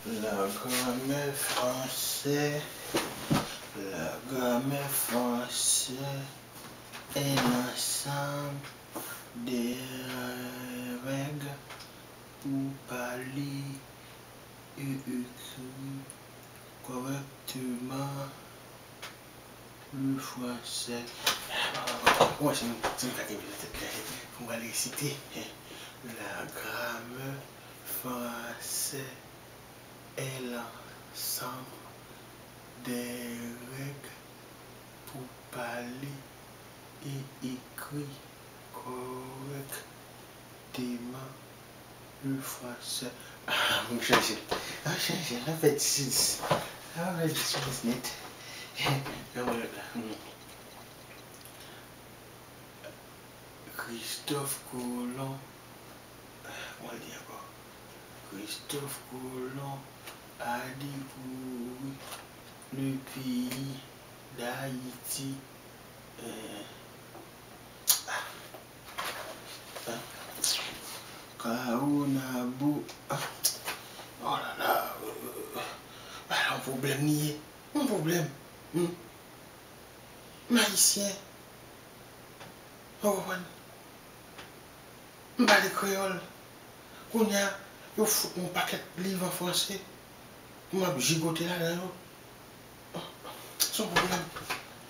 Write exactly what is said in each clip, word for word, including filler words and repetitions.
La grammaire française, la grammaire française est l'ensemble des règles pour parler et écrire correctement le français. Mwen, se yon, se yon ka kenbe nan tèt la, pou mwen resite. La grammaire française est l'ensemble des règles pour parler et écrire correctement le français. Ah, mwen chanje. Mwen chanje. L ap fè dis. L ap fè dis nèt. Nan mwen la. Hmm. Christophe Colomb, mwen di ankò. Christophe Colomb a découvert le pays d'Haïti. Euh, ah, ah, Caonabo. Ah, oh là là. Ah, yon pwoblèm li ye. Yon pwoblèm. Hmm. M ayisyen. Ou konprann? M pale kreyòl. Kounye a, yo fout m yon pakèt liv an franse pou m ap jigote ladan yo. Se yon pwoblèm.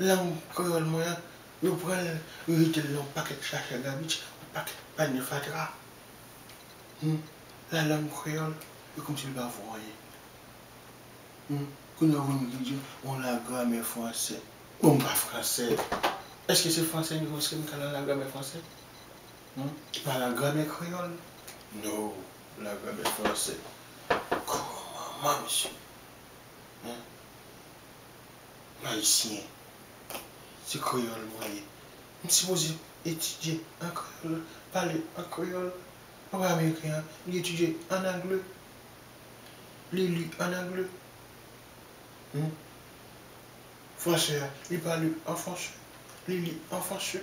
Lang kreyòl mwen an, yo pran l, yo jete l nan yon pakèt chachè gabich, yon pakèt panye fatra. Hmm. La langue créole, e kòmsi li pa vo anyen. Hmm. Kounye a, ou vin di, on la grammaire française. Bon, m pa fransè. Èske se fransè m ye, èske m ka nan la grammaire française? Hmm? Pa la grammaire créole? No, la grammaire française. Kòman, mesye? Hein? M ayisyen. Se kreyòl mwen ye. M sipoze etidye an kreyòl, pale an kreyòl. Papa ameriken an, li etidye an angle. Li li an angle. Hmm? Fransè a, li pale an fransè. Li li an fransè.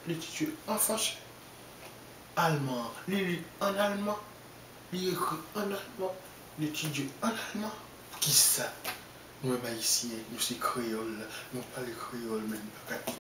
Li etidye an fransè. Alman an, li li an alman. Li ekri an alman. Li etidye an alman. Poukisa nou menm ayisyen, nou se kreyòl, nou pale kreyòl, men nou pa ka